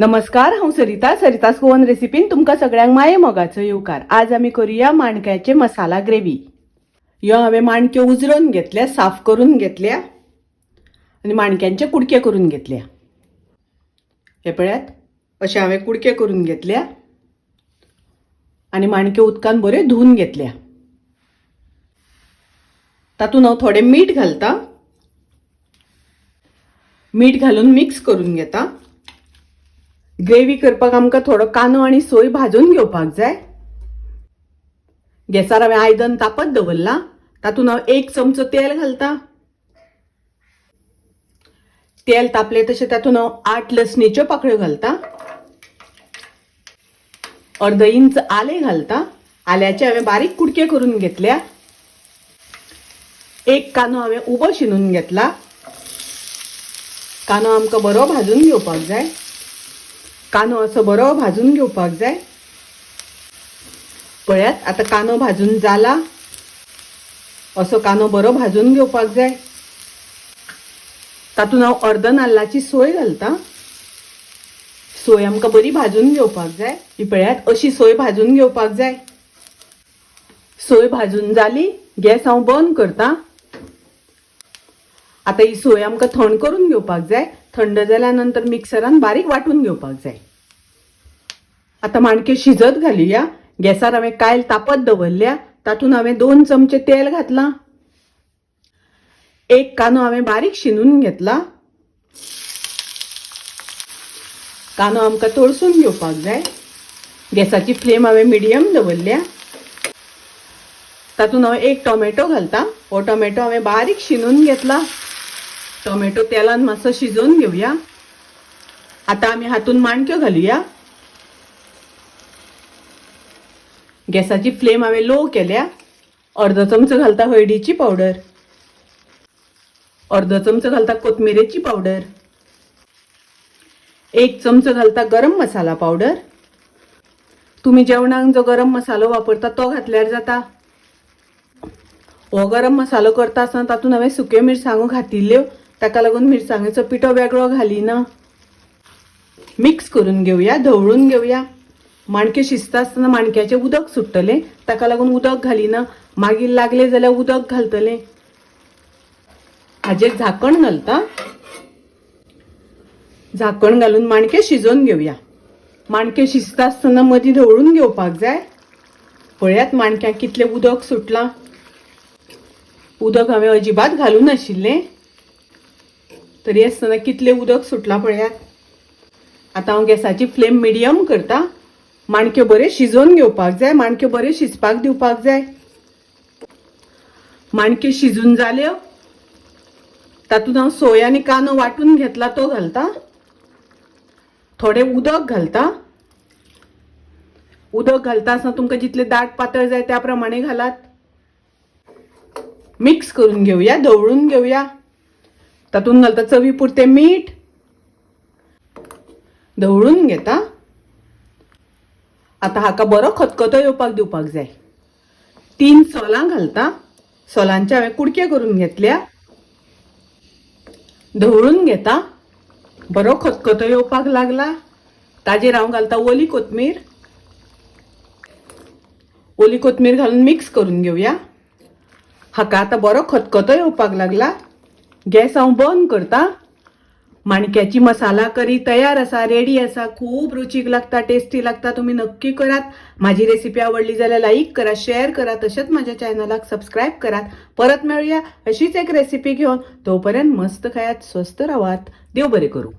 नमस्कार, हांव सरिता. सरितास गोवन रेसिपीन तुमकां सगळ्यांक माये मोगाचो येवकार. आज आमी करुया माणक्याचे मसाला ग्रेवी. ह्यो हांवें माणक्यो उजरोवन घेतल्या, साफ करून घेतल्या आनी माणक्यांचे कुडके करून घेतल्या. हे पळयात, अशे हांवें कुडके करून घेतल्या आनी माणक्यो उदकान बऱ्यो धुवन घेतल्या. तातूंत हांव थोडें मीठ घालता. मीठ घालून मिक्स करून घेता. ग्रेवी करपाक आमकां थोडो कांदो आनी सोय भाजून घेवपाक जाय. गॅसार हांवें आयदन तापत दवरलां. तातूंत हांव 1 चमचो तेल घालता. तेल तापलें तशें तातूंत हांव 8 लसणीच्यो पाकळ्यो घालता. अर्द इंच आलें घालता. आल्याचे हांवें बारीक कुडके करून घेतल्या. 1 कांदो हांवें उबो शिनून घेतला. कांदो आमकां बरो भाजून घेवपाक जाय. कांदो असो बरो भाजून घेवपाक जाय. पळयात, आतां कांदो भाजून जाला. असो कांदो बरो भाजून घेवपाक जाय. तातूंत हांव अर्द नाल्लाची सोय घालता. सोय आमकां बरी भाजून घेवपाक जाय. ही पळयात, अशी सोय भाजून घेवपाक जाय. सोय भाजून जाली, गॅस हांव बंद करता. आतां ही सोय आमकां थंड करून घेवपाक जाय. थंड जाल्या नंतर मिक्सरान बारीक वांटून घेवपाक जाय. आतां माणक्यो शिजत घालुया. गॅसार हांवें कायल तापत दवरल्या. तातूंत हांवें 2 चमचे तेल घातलां. 1 कांदो हांवें बारीक शिनून घेतला. कांदो आमकां तळसून घेवपाक जाय. गॅसाची फ्लेम हांवें मिडियम दवरल्या. तातूंत हांव 1 टोमॅटो घालता. हो टोमॅटो हांवें बारीक शिनून घेतला. टोमॅटो तेलान मातसो शिजोवन घेवया. आतां आमी हातून माणक्यो घालुया. गॅसाची फ्लेम हांवें लो केल्या. अर्द चमचो घालता हळदीची पावडर, अर्द चमचो घालता कोथमिरेची पावडर, 1 चमचो घालता गरम मसाला पावडर. तुमी जेवणाक जो गरम मसालो वापरता तो घातल्यार जाता. हो गरम मसालो करता आसतना तातूंत हांवें सुक्यो मिरसांगो घातिल्ल्यो, ताका लागून मिरसांगेचो पिठो वेगळो घालिना. मिक्स करून घेवया, धवळून घेवया. माणक्यो शिजता आसतना माणक्याचें उदक सुट्टलें, ताका लागून उदक घालिना. मागीर लागलें जाल्यार उदक घालतलें. हाजेर झाकण घालता. झाकण घालून माणक्यो शिजोवन घेवया. माणक्यो शिजता आसतना मदीं धवळून घेवपाक जाय. पळयात माणक्याक कितलें उदक सुटलां. उदक हांवें अजिबात घालूं नाशिल्लें, तरी आसतना कितलें उदक सुटलां पळयात. आतां हांव गॅसाची फ्लेम मिडियम करता. माणक्यो बऱ्यो शिजोवन घेवपाक जाय. माणक्यो बऱ्यो शिजपाक दिवपाक जाय. माणक्यो शिजून जाल्यो, तातूंत हांव सोय आनी कांदो वांटून घेतला तो घालता. थोडें उदक घालता. उदक घालता आसतना तुमकां जितलें दाट पातळ जाय त्या प्रमाणे घालात. मिक्स करून घेवया, धवळून घेवया. तातूंत घालता चवी पुरतें मीठ. धवळून घेता. आतां हाका बरो खतखतो येवपाक दिवपाक जाय. 3 सोलां घालता. सोलांचे हांवें कुडके करून घेतल्या. धवळून घेता. बरो खतखतो येवपाक लागला. ताजेर हांव घालता ओली कोथमीर. ओली कोथमीर घालून मिक्स करून घेवया. हाका आतां बरो खतखतो येवपाक लागला. गॅस हांव बंद करता. माणक्याची मसाला करी तयार आसा, रेडी आसा. खूब रुचीक लागता, टेस्टी लागता. तुमी नक्की करात. माझी रेसिपी आवडली जाल्यार लाईक करा, शेअर करा, तशेंच माझ्या चॅनलाक सबस्क्राईब करात. परत मेळुया अशीच एक रेसिपी घेवन. तोपर्यंत मस्त खायात, स्वस्थ रावात. देव बरें करूं.